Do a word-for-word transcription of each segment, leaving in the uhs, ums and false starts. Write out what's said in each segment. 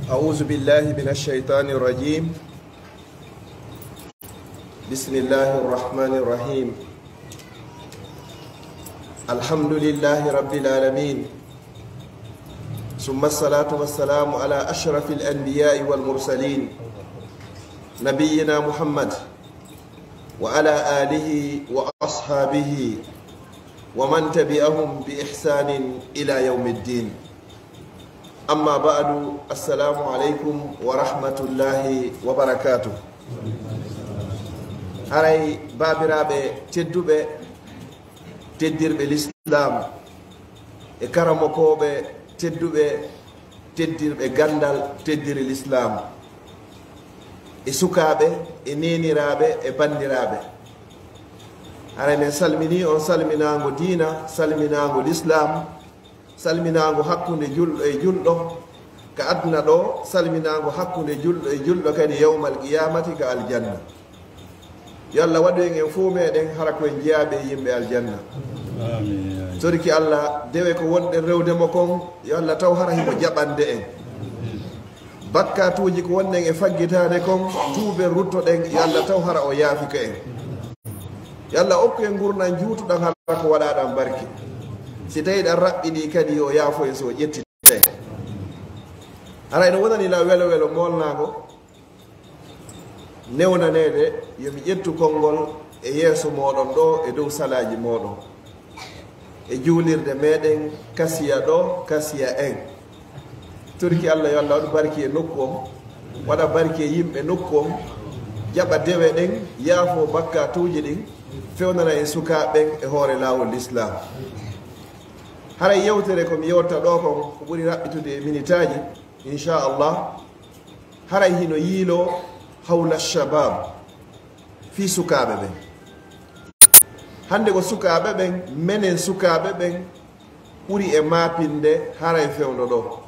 أعوذ بالله من الشيطان الرجيم. بسم الله الرحمن الرحيم. الحمد لله رب العالمين. ثم الصلاة والسلام على أشرف الأنبياء والمرسلين. نبينا محمد وعلى آله وأصحابه ومن تبعهم بإحسان إلى يوم الدين. أما بعد، السلام عليكم ورحمة الله وبركاته. Haray baabiraaɓe tedduɓe, teddirɓe lislaam, e karamokooɓe tedduɓe, teddirɓe ganndal, teddiri lislaam, e sukaaɓe, e neeniraaɓe, e banndiraaɓe. Haray men salminii on salminaango diina, salminaango lislaam, salminaango hakkunde julɗo e julɗo ka aduna ɗo, salminaango hakkunde julɗo e julɗo kadi yawmal qiyaamati ka aljanna. Yo Allah waɗu en, en fof meɗen hara ko en jeyaaɓe e yimɓe aljanna. Amiin. Toriki Allah, dewe ko wonɗen rewde mo kon, yo Allah taw hara himo jaɓande en. Bakkatuuji ko wonɗen e faggitaade kon, tuuben ruttoɗen, yo Allah taw hara o yaafike en. Yo Allah okku en ngurndan juutuɗan hara ko waɗaaɗan barke. Si tawii ɗan raɓɓiɗii kadi, yo yaafo en so o ƴettita en. Haray no wonani la welo welo moolnaango, newnaneede, yo mi ƴettu konngol e yeeso mooɗon ɗo, e dow salaaji mooɗon, e juulirde meɗen Kasiya ɗo, Kasiya en. Toriki Allah, yo Allah waɗu barki e nokku on, waɗa barki e yimɓe nokku on, jaɓa dewe ɗen, yaafo bakkatuuji ɗin, fewnana en sukaaɓe ɓen e hoore laawol lislaam. Haray yewtere ko mi yewta ɗo kon, ko ɓuri raɓɓitude e minitaaji, inchallah. Haray hino yiiloo hawla shabab, fii sukaaɓe ɓen. Hannde ko sukaaɓe ɓen, menen sukaaɓe ɓen ɓuri e maapinde haray fewndo ɗo.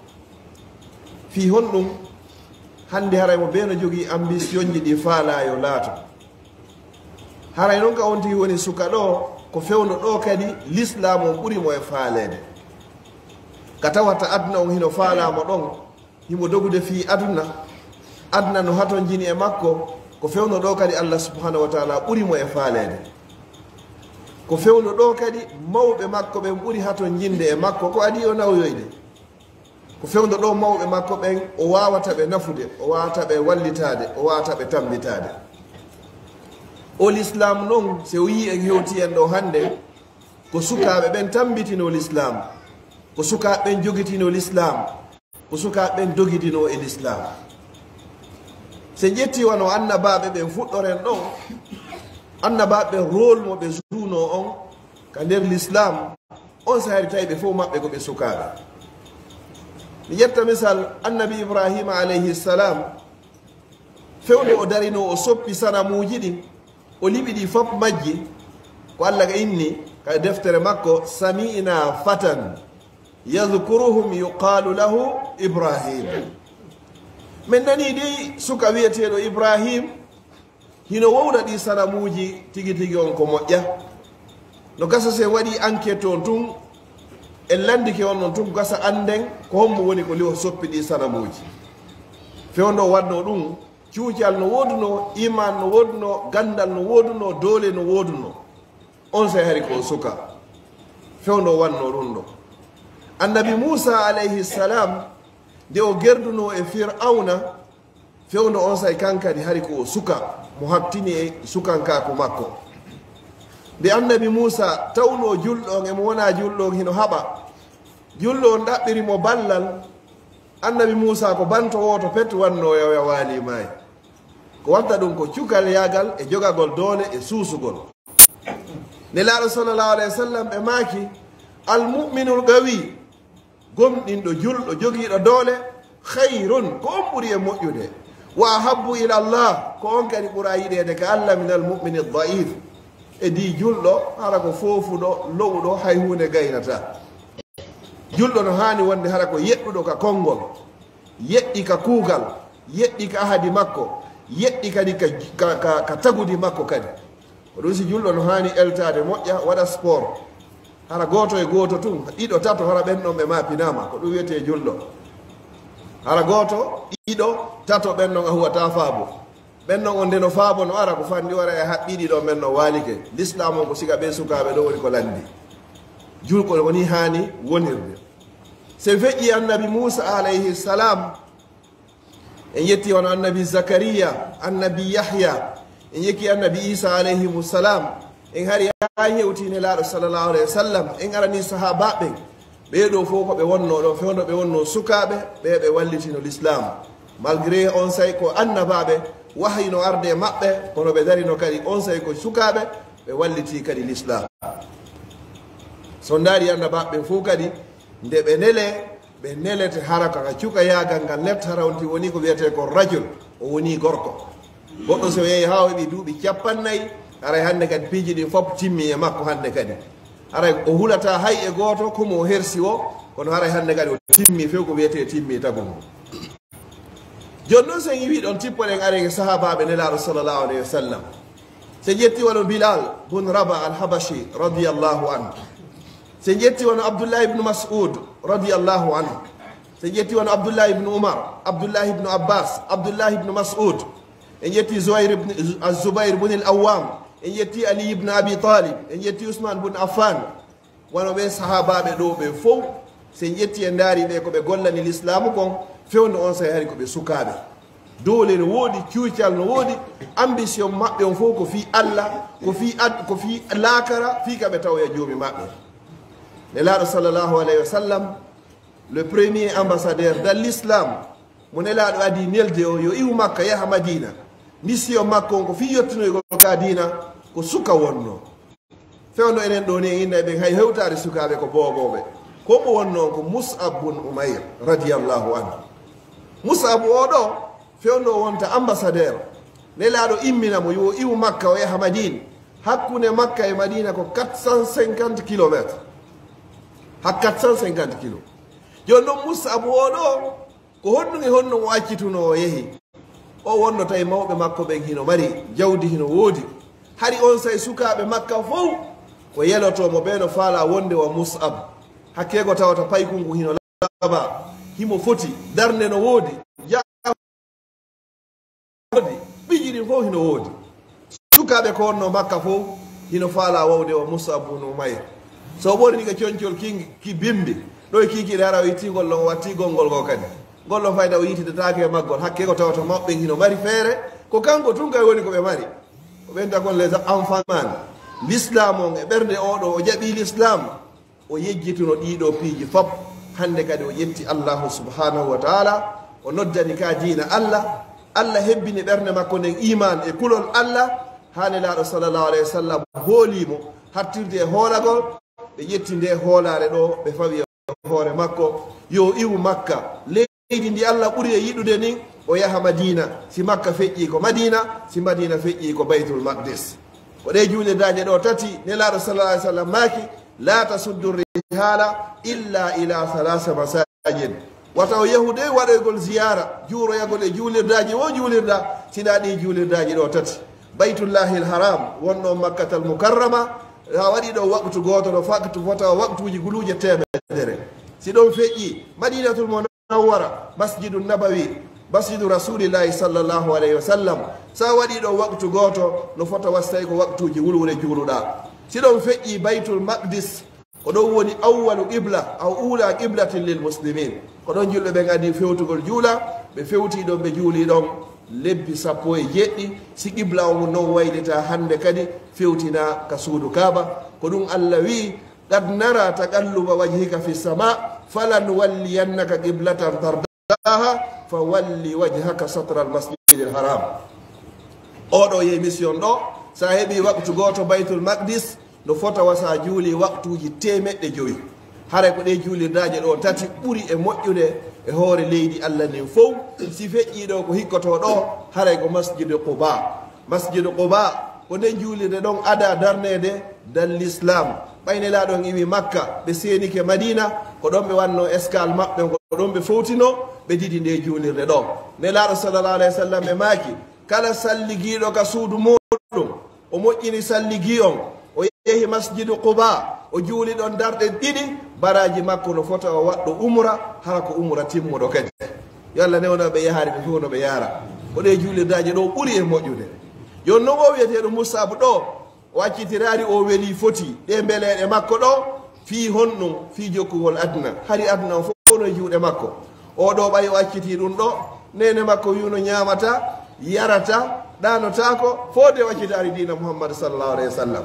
Fii honɗum? Hannde haray mo bee no jogii ambitionji ɗi faalaa yo laato. Haray non ka on tigi woni suka ɗo, ko fewndo ɗo kadi lislaam on ɓuri mo e faaleede. Ka tawata aduna on hino faalaa mo ɗon, himo dogude fii aduna, aduna no hatonjini e makko, ko fewndo ɗo kadi Allah subhanahu wa taala ɓuri mo e faaleede. Ko fewndo ɗo kadi mawɓe makko ɓen ɓuri hatonjinde e makko, ko adii o nawyoyde. Ko fewndo ɗo mawɓe makko ɓen, o waawata ɓe nafude, o waawata ɓe wallitaade, o waawata ɓe tammbitaade. O lislaam non, si o yii en hewti en ɗo hannde, ko sukaaɓe ɓen tammbitinoo lislaam, ko sukaaɓe ɓen jogitinoo lislaam, ko sukaaɓe ɓen dogidinoo e lislaam. Si en ƴettii wano annabaaɓe ɓen fuɗɗoren ɗon, annabaaɓe ɓen rôle mo ɓe jouenoo on ka nder lislaam, on saa'i hari tawi ɓe fof maɓɓe ko ɓe sukaaɓe. Mi ƴetta misal annabi Ibrahima alayhi salam, fewndo o darinoo o soppi sanamuuji ɗin, o liɓi ɗi fof majji, ko Allah ka inni ka deftere makko, "Sami'na fatan yadhkuruhum yuqalu lahu Ibrahim." Men nanii dey suka wi'eteeɗo Ibrahim, hino wowla ɗi sanamuuji tigi tigi on ko moƴƴa. No gasa si en waɗii enquête on tun, en lanndike on non tun, gasa annden ko hombo woni ko liho soppi ɗi sanamuuji. Fewndo wannoo ɗun, cuucal no woodunoo, iman no woodunoo, ganndal no woodunoo, doole no woodunoo. On saa'i hari ko o suka. Fewndo wannoo ɗun ɗo. Annabi Muusa alayhi salam, nde o gerdunoo e Fir'awna, fewndo on saa'i kan kadi hari ko o suka, mo haɓtini e sukankaaku makko. Nde annabi Muusa tawnoo julɗo on e mo wonaa julɗo on hino haɓa, julɗo on ɗaɓɓiri mo ballal, annabi Muusa ko banto wooto pet wannoo, yawya waalii maayi. Ko watta ɗun ko cukalyaagal e jogagol doole e suusugol. Nelaaɗo sallallahu alayhi wa sallam ɓe maaki, "Al mu'minul qawi, gomɗinɗo, julɗo, jogiiɗo doole, khayrun, ko on ɓuri e moƴƴude. Wa ahabbu ila Allah, ko on kadi ɓura yiɗeede ka Allah, minal mu'mini da'if, e dii julɗo, hara ko foofuɗo, lo'uɗo, hay huunde gaynataa." Julɗo no haani wonde hara ko yeɗɗuɗo ka konngol, yeɗɗi ka kuugal, yeɗɗi ka ahadi makko, yeɗɗi kadi ka, ka, ka, ka tagudi makko kadi. Ko ɗun si julɗo no haani eltaade moƴƴa, waɗa sport. Hara gooto e gooto tun, ɗiɗo, tato, hara ɓen ɗon ɓe maapinaama. Ko ɗun wi'etee julɗo. Hara gooto, ɗiɗo, tato, ɓen non a huwata faabo. Ɓen non on nde no faabo no ara ko fanndi wara e haɓɓiɗi ɗo men no waalike. L'islam on ko siga ɓe sukaaɓe ɗo woni ko lanndi. Julko woni haani wonirde. Se feƴƴi annabi Muusa alayhi salam, en yetti wano annabi Zakariya, annabi Yahya, en yekki annabi Isa alayhimu salam, en hari haa hewti nelaaɗo sallallahu alayhi wa sallam, en arani sahaabaaɓe ɓen. Ɓee ɗoo fof ko ɓe wonnoo ɗon, fewndo ɓe wonnoo sukaaɓe, ɓe ɓe wallitino l'islam. Malgré on say ko annabaaɓe, wahayi no arde e maɓɓe, kono ɓe darino kadi on say ko sukaaɓe, ɓe wallitii kadi l'islam. So ndaari annabaaɓe ɓen fof kadi, nde ɓe nele, ɓe nelete hara ka cuka yaagal ngal nefta hara on ti woni ko wiyetee ko rajul, o woni gorko. Goɗɗo so yehi haa o heɓi duuɓi cappannayi, haray hannde kadi piiji ɗin fof timmi e makko hannde kadi. Haray o hulata hay e gooto, ko mo o hersi o, kono haray hannde kadi o timmi few ko wiyetee timmi tagu ngu. Jooni noon, so en iwii ɗon, tippoɗen are e sahaabaaɓe Nelaaɗo sallallahu alayhi wa sallam. So en ƴetti wano Bilal bun Raba al-Habashi radiyallahu anhu. So en ƴetti wano Abdullah ibn Mas'ud radiyallahu anhu. So en ƴetti wano Abdullah ibn Umar, Abdullah ibn Abbas, Abdullah ibn Mas'ud. En ƴetti Zubair ibn, Az-Zubair ibn al-Awwam. En ƴetti Ali ibn Abi Talib. En ƴetti Usman ibn Affan. Wano ɓee sahaabaaɓe ɗoo ɓe fow, so en ƴetti en ndaari ɓe ko ɓe gollani lislaamu kon, fewndo on say hari ko ɓe sukaaɓe. Doole no woodi, cuucal no woodi, ambition maɓɓe on fow ko fii Alla, ko fii ad-, ko fii laakara, fii ka ɓe tawoya Joomi maɓɓe. Nelaaɗo sallallahu alayhi wa sallam, le premier ambassadeur de l'islam, mo Nelaaɗo adii nelde o, yo iwu Makka yaha Madiina. Mission makko on ko fii yottinoygol ka diina, ko suka wonnoo. Fewndo enen ɗoo ni en innay ɓen hay hewtaade sukaaɓe ko boobooɓe. Ko mo wonnoo on ko Mus'ab bun Umayr radiyallahu anhu. Mus'ab oo ɗoo, fewndo o wonta ambassadeur. Nelaaɗo immina mo yo iwu Makka o yaha Madiina. Hakkunde Makka e Madiina ko quatre cent cinquante kilomètres. Ha quatre cent cinquante kilo. Jooni non Mus'ab oo ɗoo, ko honɗum e honɗum o accitunoo o yehi? O wonno tawi mawɓe makko ɓen hino mari, jawdi hino woodi. Hari on say sukaaɓe Makka fow ko yelotoo mo, ɓe no faalaa wonde wa Mus'ab. Hakkee ko tawata paykun ngun hino laaɓaa, himo foti, darnde no woodi, jawdi, piiji ɗin fow hino woodi. Sukaaɓe ko wonnoo Makka fow hino faalaa wonde wa Mus'ab bun Umayr. So o ɓornike concol ki, ki bimbi, ɗo e kiikiiɗe hara o ittii ngol ɗon, o wattii gonngol ngoo kadi. Ngol ɗon fayda o yitidataake e maggol, hakkee ko tawata mawɓe ɓen hino mari feere, ko kanko tun kay woni ko ɓe mari. O ɓen takon les enfants man. L'islam on e ɓernde oo ɗoo, o jaɓii l'islam, o yejjituno ɗii ɗoo piiji fof. Hannde kadi o ƴetti Allahu subhanahu wa ta'ala, o noddani ka diina Alla. Alla hebbini ɓernde makko nden iimaan e kulol Alla, haa Nelaaɗo sallallahu alayhi wa sallam hoolii mo, hattirde e hoolagol, ɓe ƴetti nde hoolaare ɗoo, ɓe fawi e hoore makko, yo iwu Makka, leydi ndi Alla ɓuri e yiɗude ndin, o yaha Madiina. Si Makka feƴƴii ko Madiina, si Madiina feƴƴii ko Baytul Maqdis. Ko ɗee juulirdaaje ɗoo tati, Nelaaɗo sallallahu alayhi wa sallam maaki, "La tasuddu rihala illa ila thalasa masajid." Wata o yahu de waɗoygol ziyaara, juuroyagol e juulirdaaji wo juulirɗaa, sinaa ɗii juulirdaaji ɗoo tati. Baytullahil Haram, wonno Makkatal Mukarrama, a waɗi ɗo waqtu gooto, no faktu fota waqtuuji guluuje teemedere. Si ɗon feƴƴi, Madinatul Munawwara, Masjidu Nabawi, Masjidu Rasulillahi sallallahu alayhi wa sallam, sa waɗi ɗo waqtu gooto, no fota wassay ko waqtuuji wulwule juuluɗaa. Si ɗon feƴƴi Baytul Maqdis, ko ɗon woni awwalu qibla, aw ula qiblatin lil muslimin. Ko ɗon julɓe ɓen adi fewtugol juula, ɓe fewti ɗon, ɓe juuli ɗon lebbi sappo e jeɗɗi. Si qibla on non waylita hannde kadi fewtina ka suudu Kaaba. Ko ɗum Allah wi, "Qad nara taqalluba wajhika fi sama, falanuwalliyannaka qiblatan tardaha, fawalli wajhaka satral masjidil haram." Oɗo yehi mission ɗo, sa heɓi waqtu gooto Baytul Maqdis, no fota wasa juuli waqtuuji teemeɗɗe jowi. Haray ko ɗe juulirdaaje ɗo tati ɓuri e moƴƴude e hoore leydi Allah ndin fow. Si feƴƴi ɗo ko hikkoto ɗo, haray ko Masjidu Quba. Masjidu Quba, ko nden juulirde ɗon ada darneede dal Islam. Ɓay Nelaaɗo on iwi Makka, ɓe seenike Madina, ko ɗon ɓe wanno escale maɓɓe, ko ɗon ɓe fowtino, ɓe didi nde juulirde ɗo. Nelaaɗo sallallahu alayhi wa sallam ɓe maaki, kala salligiiɗo ka suudu muuɗum, o moƴƴini salligi on, o yehi Masjidu Quba, o juuli ɗon darɗe ɗiɗi, baraaji makko no fota o waɗɗo umra, hara ko umra timmuɗo kadi. Yo Allah newno ɓe yahaade ɓe fof no ɓe yaara. Ko ɗee juulirdaaji ɗo ɓuri e moƴƴude. Jooni noon o wiyeteeɗo Mus'ab ɗo, o accitiraari o weli foti ɗee mbeleeɗe makko ɗo, fii honɗum, fii jokkugol aduna. Hari aduna on fof no e juuɗe makko. Oo ɗo ɓay o accitii ɗum ɗo, neene makko wi'uno ñaamata, yarata, ɗaanotaako, foo nde o accitaari diina Muhammad sallallahu alayhi wa sallam.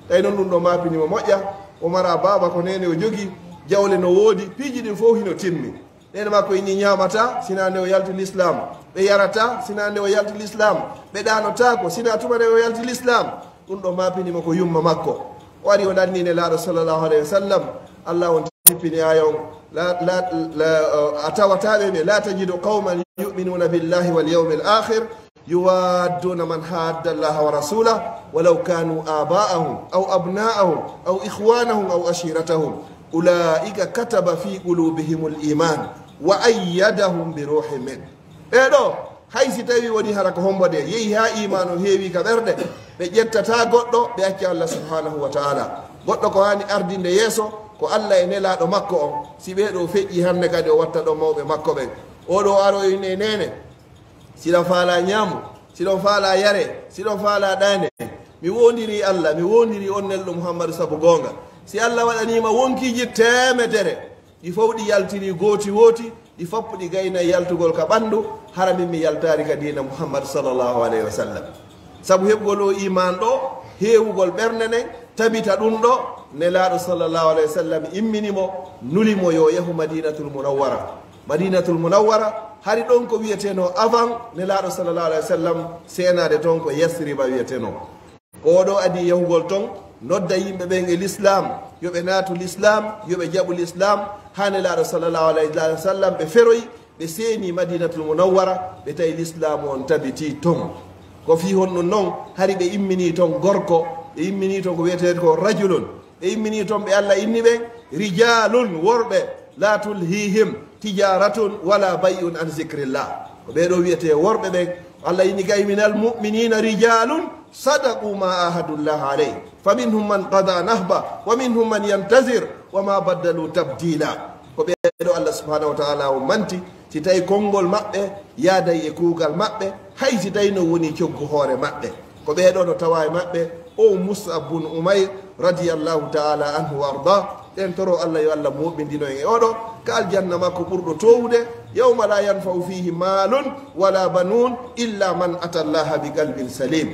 Tawi noon ɗum ɗo maapini mo moƴƴa, o mara baaba ko neene o jogii, jawle no woodi, piiji ɗin fof hino timmi. Neene makko inni ñaamata, sinaa nde o yalti lislaam. Ɓe yarata, sinaa nde o yalti lislaam. Ɓe ɗaanotaako, sinaa tuma nde o yalti lislaam. Ɗum ɗo maapini mo ko yumma makko. O ari o lanni Nelaaɗo sallallahu alayhi wa sallam. Allah on tippini aaya on. La, la, la, a tawata ɓe ɓe, "La tajidu qawman yu'minuna billahi wal yawmil akhir yuwadduna man hadda Allaha wa rasulahu walaw kanu aba'ahum aw abna'ahum aw ikhwanahum aw ashiratahum ulaika kataba fi qulubihimul iman wa ayyadahum bi ruhin min." Ɓee ɗo, hay si tawi woni hara ko hombo de, yehi haa iimaan on heewi ka ɓerɗe, ɓe ƴettata goɗɗo, ɓe acca Allah subhanahu wa ta'ala. Goɗɗo ko haani ardinde yeeso, ko Allah e Nelaaɗo makko on. Si ɓee ɗo feƴƴi hannde kadi, o watta ɗo mawɓe makko ɓen. Oo ɗo aroyne neene, siɗa faala ñaamu, siɗon faala yare, siɗon faala ɗaane. Mi woondiri Allah, mi woondiri on nelɗo Muhammadu sabu goonga. Si Allah waɗaniima wonkiiji teemedere, ɗi fof ɗi yaltiri gooti wooti, ɗi foppuɗi gayna yaltugol ka ɓanndu, hara min mi yaltaari ka diina Muhammad sallallahu alayhi wa sallam. Sabu heɓugol o iimaan ɗo, heewugol ɓernde nden, tabita ɗum ɗo, Nelaaɗo sallallahu alayhi wa sallam immini mo, nuli mo yo yahu Madinatul Munawwara. Madinatul Munawwara, hari ɗon ko wiyetenoo avant Nelaaɗo sallallahu alayhi wa sallam seenaade toon ko Yasriba wiyetenoo. Ko oɗo adii yahugol ton, nodda yimɓe ɓen e lislaam, yo ɓe naatu lislaam, yo ɓe jaɓu lislaam, haa Nelaaɗo sallallahu alayhi wa sallam ɓe feroyi, ɓe seeni Madinatul Munawwara, ɓe tawi lislaamu on tabitii ton. Ko fii honɗum non, hari ɓe imminii ton gorko, ɓe imminii ton ko wiyeteeɗo ko rajulun, ɓe imminii ton ɓe Alla inni ɓen, rijalun, worɓe, la tulhihim tijaratun wala bay'un an zikrillah. Ko ɓee ɗoo wiyetee worɓe ɓen, Alla inni kay, minal mu'minina rijalun sadaqu ma ahadullaha alayh, fa minhum man qada nahba, wa minhum man yantazir, wa ma baddalu tabdila. Ko ɓee ɗoo Allah subhanahu wa ta'ala o manti, si tawi konngol maɓɓe yaaday e kuugal maɓɓe, hay si tawi no woni coggu hoore maɓɓe. Ko ɓee ɗoo no tawa e maɓɓe, o Mus'ab bun Umayr radiyallahu ta'ala anhu wa arda, ɗen toro Allah yo Allah moɓindino en e oɗo ka aljanna makko ɓurɗo towude, yawma la yanfa'u fihi malun wala banun illa man ata Allaha bi qalbin salim.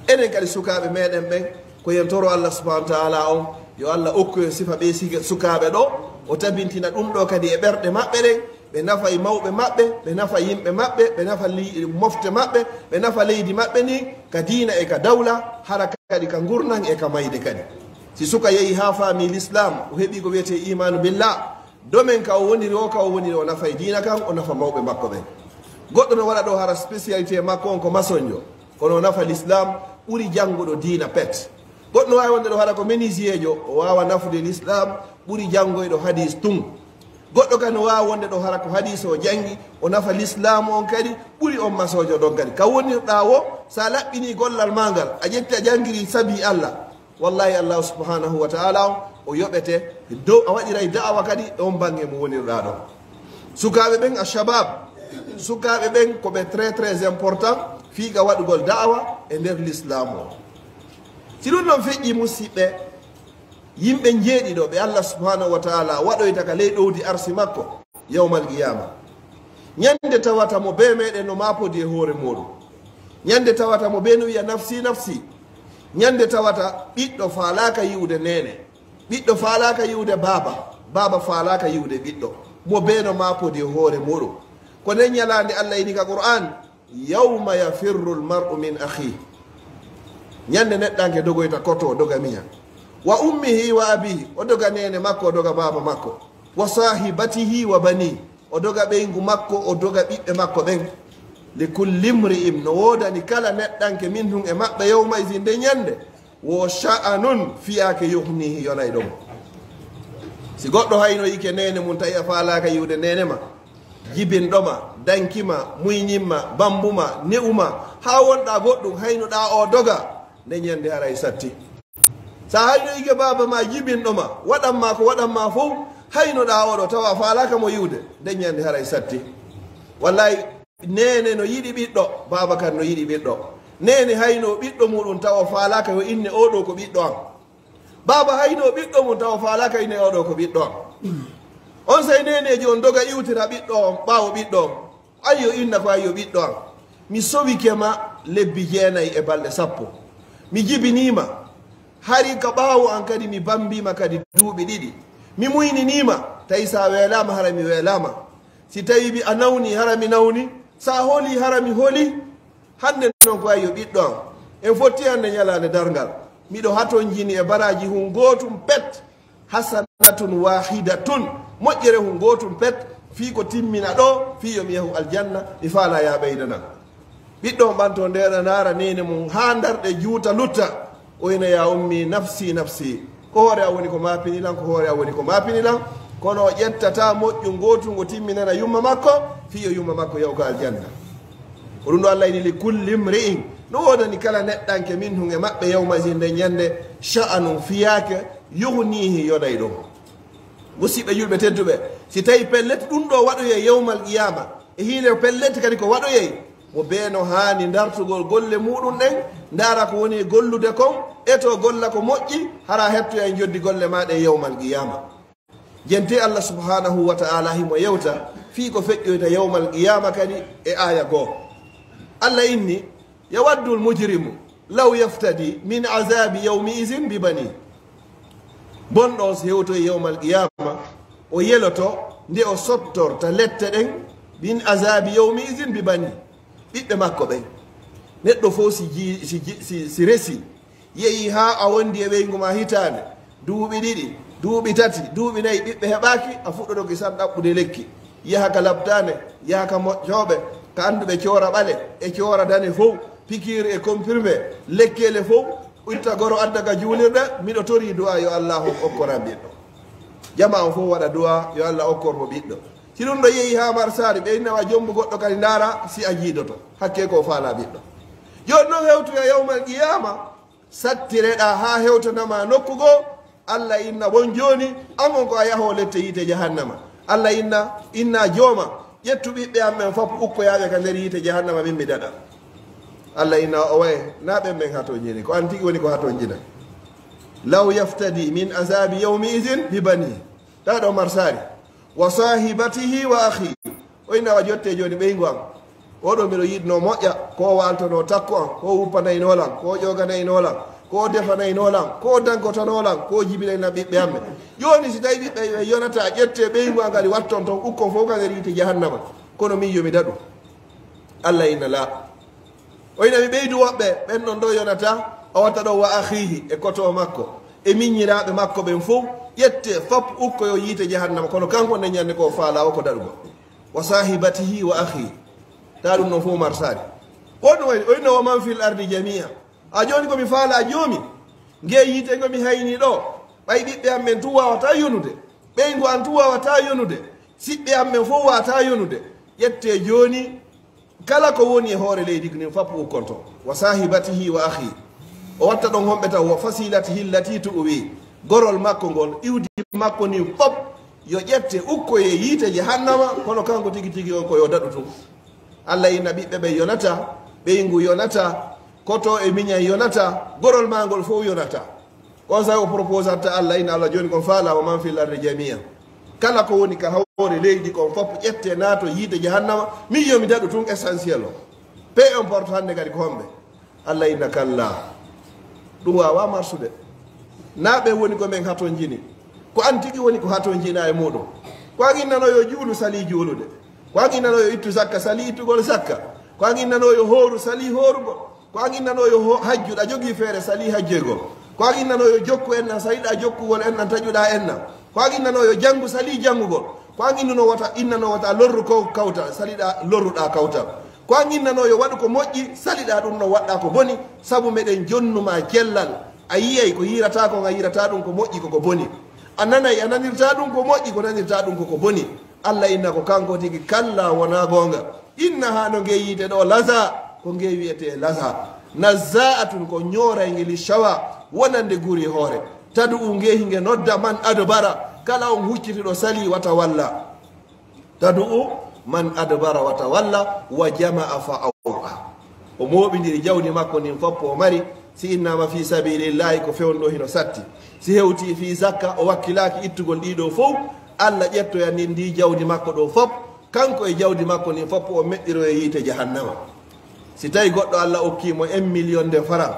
Enen kadi sukaaɓe meɗen ɓen, ko yen toro Allah subhanahu wa ta'ala on, yo Allah okku en sifa ɓe siga-, sukaaɓe ɗo, o tabintina ɗum ɗo kadi e ɓerɗe maɓɓe ɗen, ɓe nafa e mawɓe maɓɓe, ɓe nafa yimɓe maɓɓe, ɓe nafa li-, mofte maɓɓe, ɓe nafa leydi maɓɓe ndin, ka diina e ka dawla, hara kadi ka ngurnan e ka mayde kadi. Si suka yehi haa faami l'islam, o heɓi ko wiyetee imaanu billah, domaine ka o woniri o, ka o woniri o nafa e diina kan, o nafa mawɓe makko ɓen. Goɗɗo no waɗa ɗo hara spécialité makko on ko masonjo, kono o nafa l'islam ɓuri jannguɗo diina pet. Goɗɗo no waawi wonde ɗo hara ko menuisier jo, o waawa nafude l'islam ɓuri janngoyɗo hadis tun. Goɗɗo kadi no waawi wonde ɗo hara ko hadis o janngi, o nafa l'islam on kadi ɓuri on masonjo ɗon kadi. Ka wonirɗaa wo, sa laɓɓini gollal ma ngal, a ƴetti a janngiri sabi Allah, wallahi Allah subhanahu wa ta'ala on, o yoɓete dow, a waɗiray da'awa kadi e on bannge mo wonirɗaa ɗon. Sukaaɓe ɓen, a shabab, sukaaɓe ɓen ko ɓe très, très important fii ka waɗugol da'awa e nder l'islam o. Si ɗum ɗon feƴƴi, musiɓɓe, yimɓe njeeɗiɗo ɓe Allah subhanahu wa ta'ala waɗoyta ka ley ɗowdi arsi makko yawmal qiyama. Ñande tawata mo bee meɗen no maapodi e hoore muɗum. Ñande tawata mo bee no wi'a nafsi, nafsi. Ñande tawata ɓiɗɗo faalaaka yi'ude neene. Ɓiɗɗo faalaaka yi'ude baaba. Baaba faalaaka yi'ude ɓiɗɗo. Mo bee no maapodi e hoore muɗum. Ko nden ñalaande Allah ini ka Qur'an, "Yawma yafirru al-mar'u min akhihi." Ñande neɗɗanke dogoyta koto, o doga miña. "Wa ummihi wa abihi," o doga neene makko, o doga baaba makko. "Wa sahibatihi wa banihi," o doga ɓeyngu makko, o doga ɓiɓɓe makko ɓen. "Li kulli imri'in," no woodani kala neɗɗanke, "minhum," e maɓɓe, "yawma izin," nde ñande, "wo sha'anun," fiyaake, "yughnihi," yonayɗo mo. Si goɗɗo haynoyike neene mum, tawi a faalaaka yi'ude neene ma, jibinɗo ma, danki ma, muyñin ma, bambu ma, ne'u ma, haa wonɗaa goɗɗum, haynuɗaa o doga, nde ñande haray satti. Sa haynoyike baaba ma jibinɗo ma, waɗan ma ko waɗan ma fow, haynuɗaa oɗo tawa faalaaka mo yi'ude, nde ñande haray satti. Wallahi, neene no yiɗi ɓiɗɗo, baaba kan no yiɗi ɓiɗɗo. Neene hayno ɓiɗɗo muɗum tawa faalaaka yo inne oo ɗoo ko ɓiɗɗo am. Baaba hayno ɓiɗɗo mum tawa faalaaka inne oo ɗoo ko ɓiɗɗo am. On sey neeneejo on doga iwtira ɓiɗɗo on ɓaawo ɓiɗɗo on. Ayyo inna ko ayyo ɓiɗɗo am. Mi sowike ma lebbi jeenayi e balɗe sappo. Mi jibinii ma. Hari ka ɓaawo an kadi mi bambii ma kadi duuɓi ɗiɗi. Mi muyninii ma. Tawi si a weelaama hara mi weelaama. Si tawi bi a nawni hara mi nawni. Si a holi hara mi holi. Hannde noon ko ayyo ɓiɗɗo am. En fotti hannde ñalaande darngal. Miɗo hatonjini e baraaji hun gootum pet. Hasanatun wahidatun. Moƴƴere hun gootum pet. Fii ko timmina ɗoo. Fii yo mi yahu aljanna. Mi faalaa yaa ɓeydanam. Ɓiɗɗo on ɓanto ndeena naara neene mum haa ndarɗe juuta lutta. O ina yaa ummi nafsi nafsi. Ko hoore am woni ko maapini lan, ko hoore am woni ko maapini lan. Kono o ƴettata moƴƴu ngootu ngo timminana yumma makko. Fii yo yumma makko yahu ka aljanna. Ko ɗum ɗo Allah ini li kulli mri'in. No woodani kala neɗɗanke minhum e maɓɓe yawma izin nden ñande sha'anun fiyaake yughnihi yonay ɗum. Musidɓe julɓe tedduɓe, si tawi pellet ɗum ɗo waɗoyay yawmal qiyama, e hiile pellet kadi ko waɗoyay, mo bee no haani dartugol golle muɗum ɗen, ndaara ko woni e gollude kon, e to golla ko moƴƴi, hara hettoyay njoddi golle ma ɗe yawmal qiyama. Jenti Allah subhanahu wa ta'ala himo yewta fii ko feƴƴoyta yawmal qiyama kadi e aya goo. Allah inni, yawaddul mujrimu law yaftadi min azabi yawmi izin bi bani. Bonɗo on si hewtoyi yawmal qiyama, o yeloto nde o sottorta lette ɗen min azabi yawmi izin bi bani. Ɓiɓɓe makko ɓen. Neɗɗo fof si ji-, si ji-, si, si resi, yehi haa a wondi e ɓeyngu ma hitaande, duuɓi ɗiɗi, duuɓi tati, duuɓi nayi, ɓiɓɓe heɓaaki, a fuɗɗoto kisan ɗaɓɓude lekki. Yaha ka labtaane, yaha ka moƴƴooɓe, ka annduɓe coora ɓale, e coora dane fof, pikiir e comprimé, lekkeele fof, itta goro adda ka juulirɗe, miɗo torii du'a yo Allaahu okkoran ɓiɗɗo. Jama on fof waɗa du'a yo Allah okkor mo ɓiɗɗo. Si ɗum ɗo yehi haa marsaari, ɓe inna wa jombu goɗɗo kadi ndaara si a jiidoto. Hakkee ko o faalaa ɓiɗɗo. Jooni noon hewtoya yawmal qiyaama, sattireɗaa haa hewtanama nokku goo. Allah inna won jooni, an on ko a yahoo lette yiite jahannama. Allah inna, inna jooma, ƴettu ɓiɓɓe am ɓen fop ukkoyaaɓe ka nder yiite jahannama, min mi daɗa. Allah inna o waye, na ɓen men hatonjini, ko an tigi woni ko hatonjina. Law yaftadi min azabi yawmi izin bi bani. Taa ɗo marsaari. Wa sahibatihi wa akhi. O inna wa jotte jooni ɓeyngu am. Oɗo miɗo yiɗno moƴƴa, ko waaltono takko am, ko wuppanayno lan, ko ƴoganayno lan, ko defanayno lan, ko dankotano lan, ko jibinayna ɓiɓɓe am ɓe. Jooni si tawi ɓiɓɓe ɓe yonata ƴette ɓeyngu am kadi watton ton ukkon fof ka nder yiite jahannama. Kono min yo mi daɗu. Allah inna la. O ina mi ɓeydu woɓɓe, ɓen ɗon ɗo yonata, o watta ɗo wa akhihi, e koto makko, e miññiraaɓe makko ɓen fof, ƴette fop ukkoyo yiite jahannama, kono kanko nden ñande ko o faala o ko daɗugo. Wa sahibatihi wa akhihi. Ta ɗum non fof marsaade. Ko ɗum waɗi, o inna wa man fil ardi jamia. A jooni ko mi faala joomi, nge yiite ngo mi hayni ɗo, ɓay ɓiɓɓe am ɓen tun wawata yonude, ɓeyngu am tun wawata yonude, siɓɓe am ɓen fof wawata yonude. Ƴette jooni, kala ko woni e hoore leydi ko nin fop ukkonto. Wa sahibatihi wa akhi. O watta ɗon homɓe taw wa fasilatihi allati tu'wi. Gorol makko ngol, iwdi makko nin fop, yo ƴette ukkoye yiite jahannama, kono kanko tigi tigi on ko yo daɗu tun. Allah inna ɓiɓɓe ɓe yonata, ɓeyngu yonata, koto e miñan yonata, gorol maa ngol fof yonata. Ko on saa'i o proposatta Allah, inna Allah jooni kon faala wa man fil ardi jamia. Kala ko woni ka hawre leydi kon fop ƴette naato yiite jahannama, min yo mi daɗu tun essentiel o. Peu importe hannde kadi ko homɓe. Allah inna kalla. Ɗum waawa marsude. Na ɓe woni ko men hatonjini. Ko an tigi woni ko hatonjina e muɗum. Ko an innano yo juulu sali juulude. Ko an innano yo ittu zakka sali ittugol zakka. Ko an innano yo hooru sali hoorugol. Ko an innano yo ho-, hajju ɗa jogii feere sali hajjoygol. Ko an innano yo jokku enna saliɗa jokkugol enna taƴuɗa enna. Ko an innano yo janngu sali janngugol. Ko an innuno wata, innano wata lorru ko kawta saliɗa lorruɗa kawtal. Ko an innano yo waɗu ko moƴƴi, saliɗa ɗum no waɗɗa ko boni, sabu meɗen jonnuma cellal. A yiyay ko yirata kon, a yirata ɗum ko moƴƴi, ko ko boni. A nanay, a nanirta ɗum ko moƴƴi, ko nanirta ɗum ko ko boni. Allah inna ko kanko tigi, kalla, wona goonga. Inna haa no nge yiite ɗo laza, ko nge wiyete laza. Nazza'atun ko ñooray nge li shawa, wonande guri hoore. Tad'u nge hinge nodda man adbara, kala on huccitiɗo sali wata walla. Tad'u man adbara wa tawalla wa jama'a fa aw'a. O mooɓindiri jawdi makko ndin foppo o mari, si innama fi sabilillahi ko fewndo hino satti. Si hewti fi zakka o wakkilaaki ittugol ɗiɗo fow, Allah ƴettoya ndin ndi jawdi makko ɗo fop, kanko e jawdi makko ndin foppo o meɗɗiro e yiite jahannama. Si tawi goɗɗo Allah okki mo un million de franc,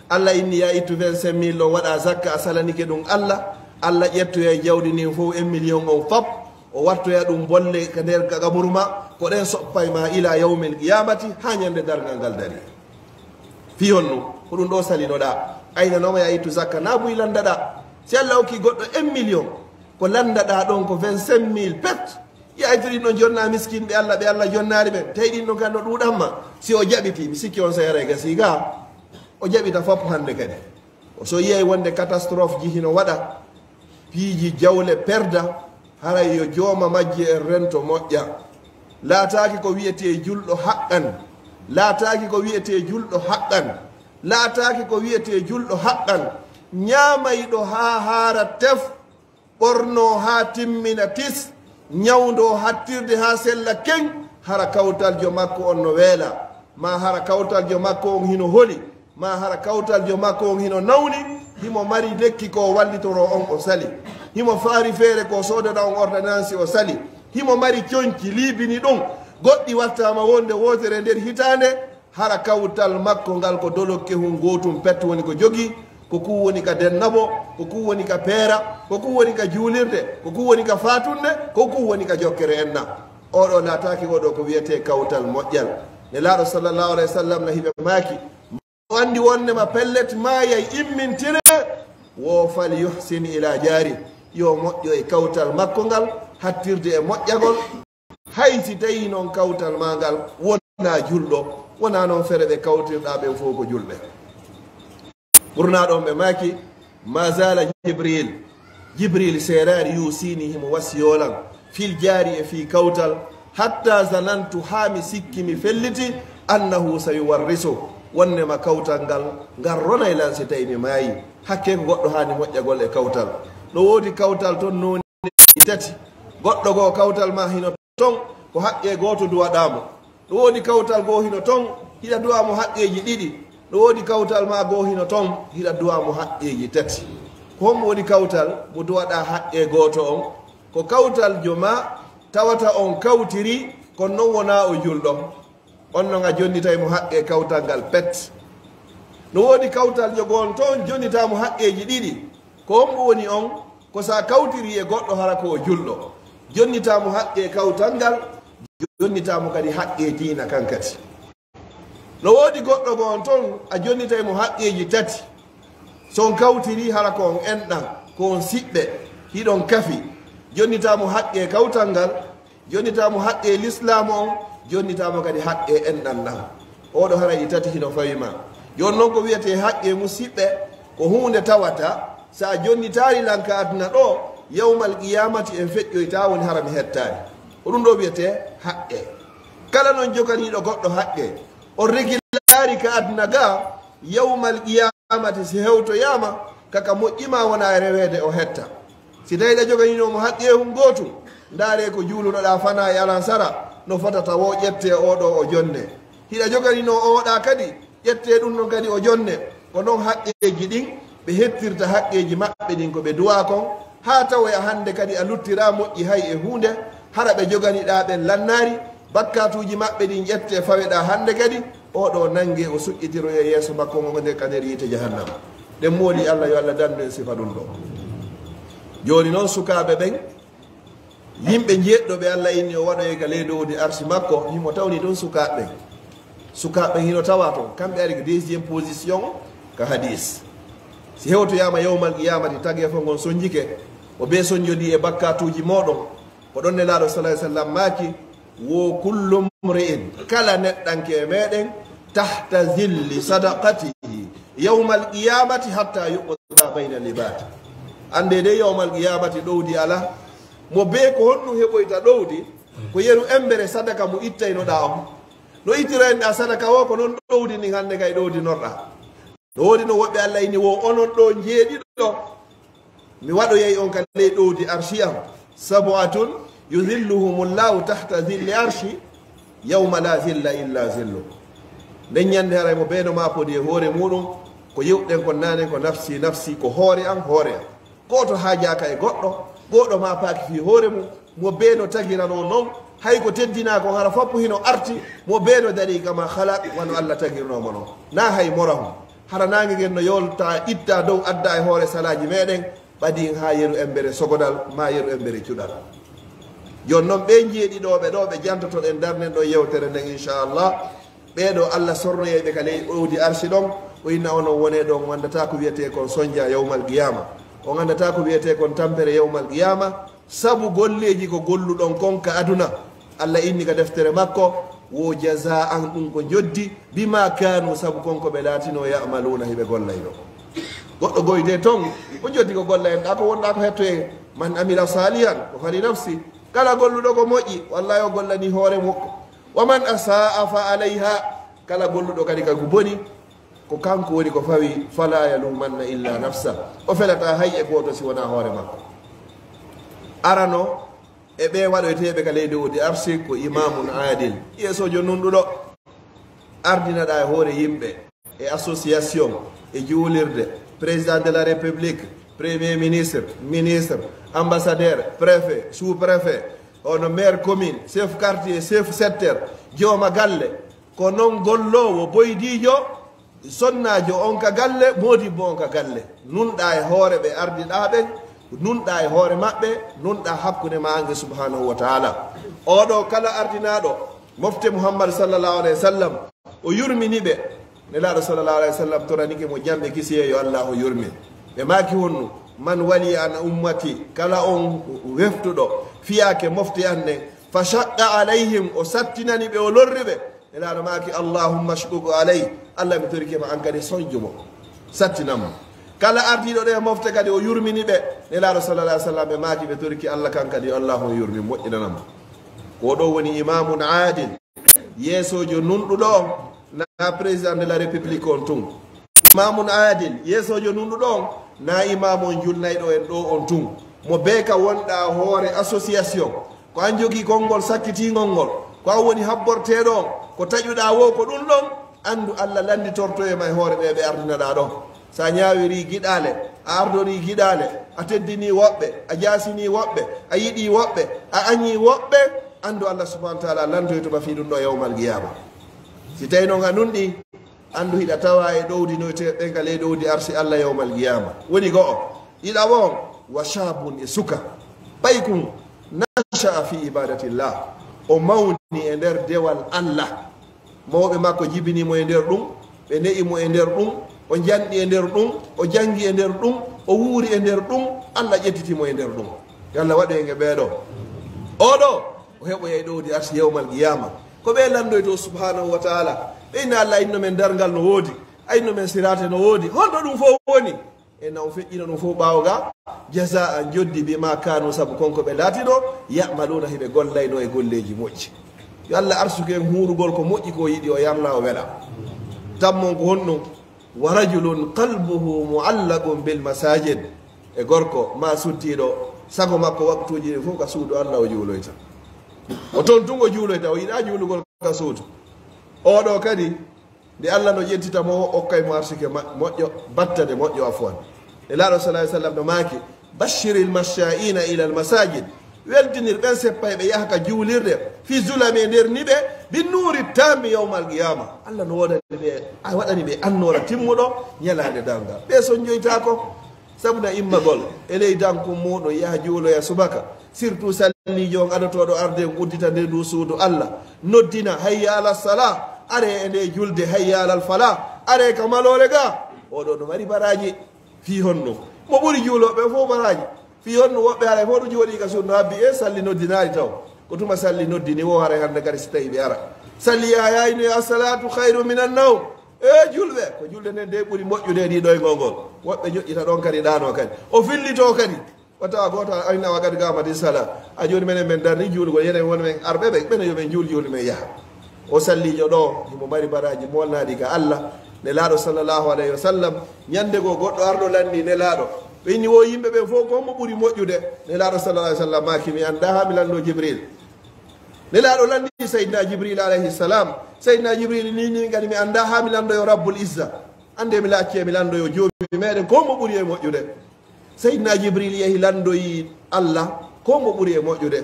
Allah inni ya ittu vingt-cinq mille ɗon waɗa zakka a salanike ɗum Allah, Allah ƴettoya e jawdi ndin fow un million on fop, o wattoya ɗum bolle ka nder gaburu ma, ko ɗen soppay ma ila yawmil qiyamati, ha ñande darngal ngal dari. Fi honno? Ko ɗum ɗo salinoɗa. Aynanoma ya ittu zakka, na buy landaɗa. Si Allah okki goɗɗo un million, ko landaɗa ɗon ko vingt-cinq mille pet. Ya ittu ɗin ɗon jonna miskin ɓe Allah, ɓe Allah jonnari ɓen. Tawi ɗin ɗon kan no ɗuɗamma. Si o jaɓiti, mi sikki on sa yaray gasi ga. O jaɓita fop hande kadi. O so yiyay wonde catastrophe ji hino waɗa, piiji jawle perda, haray yo jooma majji en rento moƴƴa. Laataaki ko wi'etee julɗo haqqan. Laataaki ko wi'etee julɗo haqqan. Laataaki ko wi'etee julɗo haqqan. Ñaamayɗo haa haara tef, ɓornoo haa timmina tis, ñawndoo hattirde haa sella keŋ, hara kawtaljo makko on no weela, maa hara kawtaljo makko on hino holi, maa hara kawtaljo makko on hino nawni, himo mari lekki ko wallitoroo on o sali, himo faari feere ko soodana on ordonnance o sali, himo mari coñci liibini ɗum, goɗɗi wattaama wonde wootere nder hitaande, hara kawtal makko ngal ko dolokke hun gootum pet woni ko jogii, ko kun woni ka dennabo, ko kun woni ka peera, ko kun woni ka juulirde, ko kun woni ka faatunde, ko kun woni ka jokkere enna. Oɗo laataaki oɗo ko wi'etee kawtal moƴƴal. Nelaaɗo sallallahu alayhi wa sallam na hiɓe maaki, o anndi wonde ma pellet maayay immintire, wo fal yuhsin ila jaari, yo moƴƴo e kawtal makko ngal, hattirde e moƴƴagol, hay si tawi non kawtal ma ngal wona julɗo, wona non fere ɓe kawtirɗa ɓen fow ko julɓe. Ɓurna ɗon ɓe maaki, ma zala Jibril, Jibril seeraari yusini himo wasiyolan, fil jaari e fii kawtal, hatta zanantu haa mi sikki mi felliti, annahu sayuwarrisu, wonnema kawtal ngal, ngal ronay lan si tawi mi maayi. Hakke ko goɗɗo haani moƴƴagol e kawtal. No woodi kawtal ton nooni tati. Goɗɗo goo kawtal ma hino ton, ko haqqe gooto duwaɗaa mo. No woodi kawtal goo hino ton, hiɗa duwa mo haqqeeji ɗiɗi. No woodi kawtal ma goo hino ton, hiɗa duwa mo haqqeeji tati. Ko hombo woni kawtal mo duwaɗaa haqqe gooto on? Ko kawtal jo ma tawata on kawtiri, kono non wonaa o julɗo. On non a jonnitay mo haqqe kawtal ngal pet. No woodi kawtal jo goo on ton, jonnitaa mo haqqeeji ɗiɗi. Ko hombo woni on? Ko sa kawtiri e goɗɗo hara ko o julɗo. Jonnitaa mo haqqe kawtal ngal, jonnitaa mo kadi haqqe diina kan kadi. No woodi goɗɗo goo on ton, a jonnitay mo haqqeeji tati. So on kawtiri hara ko on enɗan, ko on siɓɓe, hiɗon kafi. Jonnitaa mo haqqe kawtal ngal, jonnitaa mo haqqe lislaamu on, jonnitaa mo kadi haqqe enɗan ɗan. Oɗo hara e tati hino fawi ma. Jooni non ko wi'etee haqqe musiɓɓe, ko huunde tawata, sa jonnitaali lan ka aduna ɗo, yawmal qiyamati en feƴƴoyta woni hara mi hettaali. Ko ɗum ɗo wi'etee haqqe. Kala non joganiiɗo goɗɗo haqqe, on regilaari ka aduna ga, yawmal qiyamati si hewtoyaama, kaka moƴƴi ma wona e reweede o hetta. Si tawi ɗa joganinoo mo haqqe hun gootum, ndaaree ko juulunoɗaa fana e alansara, no fotata wo ƴettee oo ɗoo o jonne. Hiɗa joganinoo oo ɗaa kadi, ƴettee ɗum non kadi o jonne. Ko non haqqeeji ɗin, ɓe hettirta haqqeeji maɓɓe ɗin ko ɓe duwaa kon, haa tawoya hannde kadi a luttiraa moƴƴi hay e huunde, hara ɓe joganiɗaa ɓen lannaari, bakkaatuuji maɓɓe ɗin ƴettee faweɗaa hannde kadi, oo ɗoo nangee o suƴƴitiroyee yeeso makko ngo nde ka nder yiite jahannama. Ɗen mooli Allah, yo Allah dandu en sifa ɗum ɗoo. Jooni non sukaaɓe ɓen, yimɓe njeeɗɗo ɓe Allah inni o waɗoyee ka ley dow di arsi makko, himo tawni ɗum sukaaɓe ɓen. Sukaaɓe ɓen hino tawa ton, kamɓe ari ko deuxième position ka hadis. Si hewtoyaama yawmal qiyamati, tagee fof ngon sonjike, o bee sonjodii e bakkaatuuji mooɗon. Ko ɗon Nelaaɗo sallallahu alaihi wasallam maaki, wo kullu mri'in, kala neɗɗanke e meɗen, tahta zilli sadaqatihi yawmal qiyamati hatta yuqda bayna libati. Annde de yawmal qiyamati ɗowdi ala, mo bee ko honɗum heɓoyta ɗowdi, ko yeru embere sadaka mo ittaynoɗaa on. No ittiroyenɗaa sadaka o, ko non ɗowdi ndin hannde kay ɗowdinorɗaa. No woodi no woɓɓe Allah inni wo onon ɗoo njeeɗiɗo, mi waɗoyay on ka ley ɗowdi arshi am, sab'atun يظلهم الله تحت ظل عرشه يوم لا ظل إلا ظله. Nden ñande haray mo beeno maapodi e hoore muuɗum, ko yewɗen kon naane ko nafsi, nafsi, ko hoore an, hoore an. Gooto haajaaka e goɗɗo, gooto maapaaki fii hoore mum, mo beeno tagiranoo non, hay ko teddinaa kon hara foppu hino arti, mo beeno darii kama khalaq, wano Alla tagirnoo mo non. Naa hay morahum. Hara naange ngen no yoolta, itta dow, adda e hoore salaaji meɗen, ɓadii haa yeru embere sogodal, maa yeru embere cuɗal. Jooni non ɓee njeeɗiɗo ɓe ɗoo, ɓe jantotoɗen, darnen ɗoo yewtere nden, inchallah. Ɓee ɗoo Alla sornoyay ɓe ka ley ɗowdi arsi ɗon, o inna onon wonee ɗon, wandata ko wiyetee kon sonja yawmal qiyama. On andata ko wiyetee kon tampere yawmal qiyama, sabu golleeji ko golluɗon kon ka aduna. Alla inni ka deftere makko, wo jazaan, ɗum ko njoddi, bima kanu, sabu kon ko ɓe laatinoo, ya'maluuna, hiɓe gollaynoo. Goɗɗo goyde ton, ko njoddi ko gollaynɗaa ko, wonɗaa ko hettoyee. Man amila salihan, ko fali nafsi. Kala golluɗo ko moƴƴi, wallahi o gollani hoore makko. Wa man asaa fa alayha, kala golluɗo kadi ka ko boni, ko kanko woni ko fawi, fala yalumanna illa nafsa. O felataa hay e gooto si wonaa hoore makko. Arano e ɓee waɗoyteeɓe ka leydi o di arsi ko imamun adil, yeesoojo nunɗuɗo, ardinaɗaa e hoore yimɓe, e association, e juulirde, président de la république, premier ministre, ministre, ambassadeur, préfet, sous-préfet, ono maire commune, chef quartier, chef secteur, jooma galle, ko non golloowo, boydiijo, sonnaajo on ka galle, moodibbo on ka galle. Nunɗaa e hoore ɓe ardiɗaa ɓen, nunɗaa e hoore maɓɓe, nunɗaa hakkunde maa ange subhanahu wa taala. Oɗo kala ardinaaɗo mofte Muhammad sallallahu alayhi wa sallam, o yurmini ɓe. Nelaaɗo sallallahu alayhi wa sallam toranike mo jam e kisiyee yo Allaahu yurmin. Ɓe maaki honnu, man wali an ummati, kala on weftuɗo fiyaake mofte an nden, fa shaqqa alayhim, o sattinani ɓe, o lorri ɓe. Nelaaɗo maaki, Allahumma shquq alay, Allah mi torike ma an kadi sonju mo, sattinan mo. Kala ardiiɗo ɗe mofte kadi o yurmini ɓe. Nelaaɗo sallallahu alayhi wa sallam ɓe maaki ɓe toriki Allah kan kadi yo Allaahu yurmin moƴƴinana mo. Ko ɗo woni imamun adil. Yeesoojo nunɗuɗo on, na président de la république on tun. Imamun adil, yeesoojo nunɗuɗo on, na imaamu on julnayɗo en ɗo on tun. Mo bee ka wonɗa hoore association, ko an jogii konngol sakkitiingol ngol, ko an woni habborteeɗo on, ko taƴuɗaa woo ko ɗun ɗon, anndu Allah lannditorto e ma e hoore ɓe ɓe ardinaɗaa ɗon. Si a ñaawirii giɗaale, a ardorii giɗaale, a teddinii woɓɓe, a jaasinii woɓɓe, a yiɗii woɓɓe, a añii woɓɓe, anndu Allah subhanahu wa taala lanndoyto ma fii ɗun ɗoo yawmal qiyaama. Si tawii non a nunɗii, anndu hiɗa tawaa e ɗowdinoyteeɓe ɓen ka ley ɗowdi arsi Allah yawmal qiyaama. Woni go'o. Ɗiɗaɓo on, wa shaabun, e suka. Ɓaykun, nasha'a fi ibadatillah. O mawni e nder dewal Allah. Mawɓe makko jibinii mo e nder ɗun, ɓe ne'i mo e nder ɗun, o janɗi e nder ɗun, o jangi e nder ɗun, o wuuri e nder ɗun, Allah ƴettiti mo e nder ɗun. Yo Allah waɗu en e ɓee ɗoo. Oo ɗoo, o heɓoyay ɗowdi arsi yawmal qiyaama. Ko ɓe lanndoytoo subhanahu wa taala. Ɓe inna Allah inno men darngal no woodi, a inno men siraate no woodi. Honto ɗun fow woni? E na o feƴƴina ɗun fow ɓaawo ga, jazaa, njoddi, bima kanu, sabu kon ko ɓe laatinoo, ya'maluuna, hiɓe gollaynoo e golleeji moƴƴi. Yo Allah arsuku en huurugol ko moƴƴi ko yiɗi, o yarla, o wela. Tammon ko honɗun? Wa rajulun qalbuhu mu'allaqun bil masajid. E gorko maa suddiiɗo, sago makko waqtuuji ɗin fow ka suudu Allah o juuloyta. O ton tun o juuloyta, o yiɗaa juulugol ka suudu. Oo ɗoo kadi, nde Allah no ƴettita mo, o okkay mo arsike ma-, moƴƴo, battane moƴƴo, afwan. Nelaaɗo sallallahu alayhi wa sallam no maaki, bashshiril mashsha'ina ilal masajid. Weltinir ɓen seppayɓe yaha ka juulirde, fi zulami, e nder niɓe, bin nuuri tammi yawmal qiyaama. Allah no woodani ɓe, a waɗani ɓe annoora timmuɗo ñalaande darngal. Ɓe sonjoytaako. Sabu na immagol e ley dankun muuɗun, yaha juuloya subaka, surtout salliijo on adotooɗo arde on uddita nde ndu suudu Allah, noddina, hayya ala salah, aree e nde julde, hayya alal falah, aree ka maloore ga. Oo ɗoo no mari baraaji. Fii honno? Mo ɓuri juulooɓe fow baraaji. Fii honno? Woɓɓe haray fow ɗun jooɗii ka suudu no habbi, e salli noddinaali taw. Ko tuma salli noddini woo, haray hannde kadi si tawii ɓe ara. Salli yahayaayino e as-salatu khayru minan nawm. E julɓe, ko julde nden de ɓuri moƴƴude e ɗiɗo e ngol ngol. Woɓɓe joƴƴita ɗon kadi, ɗaanoo kadi. O fillitoo kadi. O tawa gooto a ayna wa qad qaamati sala. A jooni menen men darni juulugol, yenen won men arɓe ɓe, ɓen yo ɓe juul juuli men yaha. O salliijo ɗoo, himo mari baraaji moolnaaɗi ka Allah. Nelaaɗo sallallahu alayhi wa sallam, ñande goo goɗɗo arɗo lanndii Nelaaɗo. Ɓe inni wo yimɓe ɓen fof ko mo ɓuri moƴƴude. Nelaaɗo sallallahu alaihi wasallam maaki mi annda haa mi lanndo Jibril. Nelaaɗo lanndi Seydina Jibril alayhi salam. Seydina Jibril ni ni kadi mi annda haa mi lanndoyo Rabbul Izza. Annde mi laacce mi lanndoyo joomi meɗen ko mo ɓuri e moƴƴude. Seydina Jibril yehi lanndoyi Allah ko mo ɓuri e moƴƴude.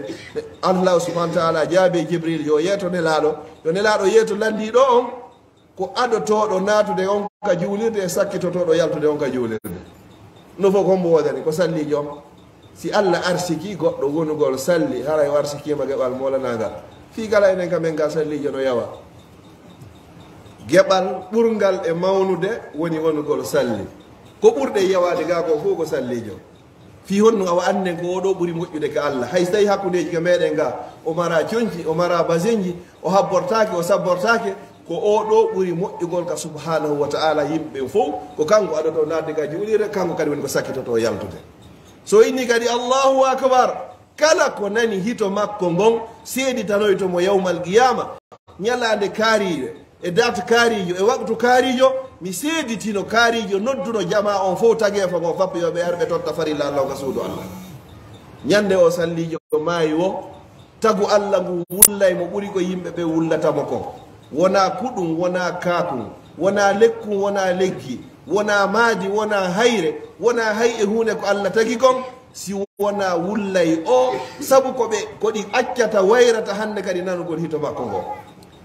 Allah subhanahu wa ta'ala jaabi Jibril yo yeeto Nelaaɗo. Yo Nelaaɗo yeeto lanndiiɗo on. Ko adotooɗo naatude on ka juulirde e sakkitotooɗo yaltude on ka juulirde. No fof ko mbo wodani ko salliijo on. Si Allah arsiki goɗɗo wonugol salli haray o arsikiima geɓal moolanaangal. Fii kala enen ka men ka salliijo no yawa. Geɓal ɓurngal e mawnude woni wonugol salli. Ko ɓurɗe yawaade gaa ko fof ko salliijo. Fii honno awa annden ko oo ɗoo ɓuri moƴƴude ka Allah? Hay so tawii hakkundeeji ka meɗen ga, o mara conci, o mara basinji, o habbortaake, o sabbortaake, ko oo ɗoo ɓuri moƴƴugol ka subhanahu wa ta'ala yimɓe ɓen fof, ko kanko adotoo naatde ka juulirde, kanko kadi woni ko sakkitotoo yaltude. So inni kadi Allahu akbar, kala ko nani hito makko ngon seeditanoyto mo yawmal qiyama, ñalaande kaariire, e date kaariijo, e waqtu kaariijo, mi seeditino kaariijo, nodduno jamaa on fof tageefo ngon fappo yo ɓe ar ɓe totta farilla Allah on ka suudu Allah. Ñande o salliijo maayi wo, tagu Allah ngun wullay mo ɓuri ko yimɓe ɓe wullata mo kon. Wonaa kuɗum, wonaa kaakun, wonaa lekkun, wonaa leggi, wonaa maadi, wonaa hayre, wonaa hay e huunde ko Allah tagi kon, si wonaa wullay o, sabu ko ɓe, ko ɗi accata wayrata hannde kadi nanugol hito makko ngo.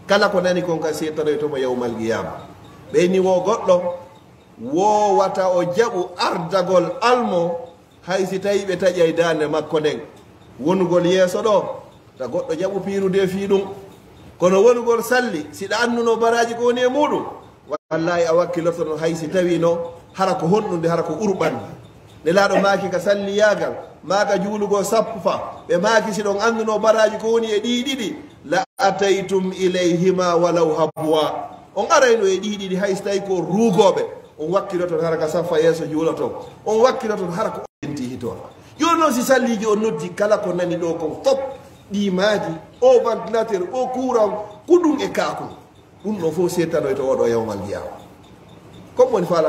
Kala ko nani kon ka seeditanoyto mo yawmal qiyama. Ɓeyni wo goɗɗo, wo wata o jaɓu ardagol almo, hay si tawi ɓe taƴay daande makko nden. Wonugol yeeso ɗo, ta goɗɗo jaɓu piirude fii ɗum. Kono wonugol salli, si ɗa annuno baraaji ko woni e muuɗum, wallaahi a wakkiloto no hay si tawino hara ko honɗunde, hara ko urɓanni. Nelaaɗo maaki ka salliyaagal, maa ka juulugol sappo fa, ɓe maaki si ɗon annuno baraaji ko woni e ɗii ɗiɗi, la ataytum ilayhima walaw habwa. On arayno e ɗii ɗiɗi hay so tawi ko ruugooɓe, on wakkiloton hara ka saffa yeeso juuloton, on wakkiloton hara ko on enti hito. Jooni noon si salliijo on noddi kala ko nani ɗo kon fof, ɗi maadi, o ventilateur, o courant, ko ɗum e kaakol. Ɗum ɗo fof seeditanoyto oɗo yawmal qiyama. Ko ɗum woni faala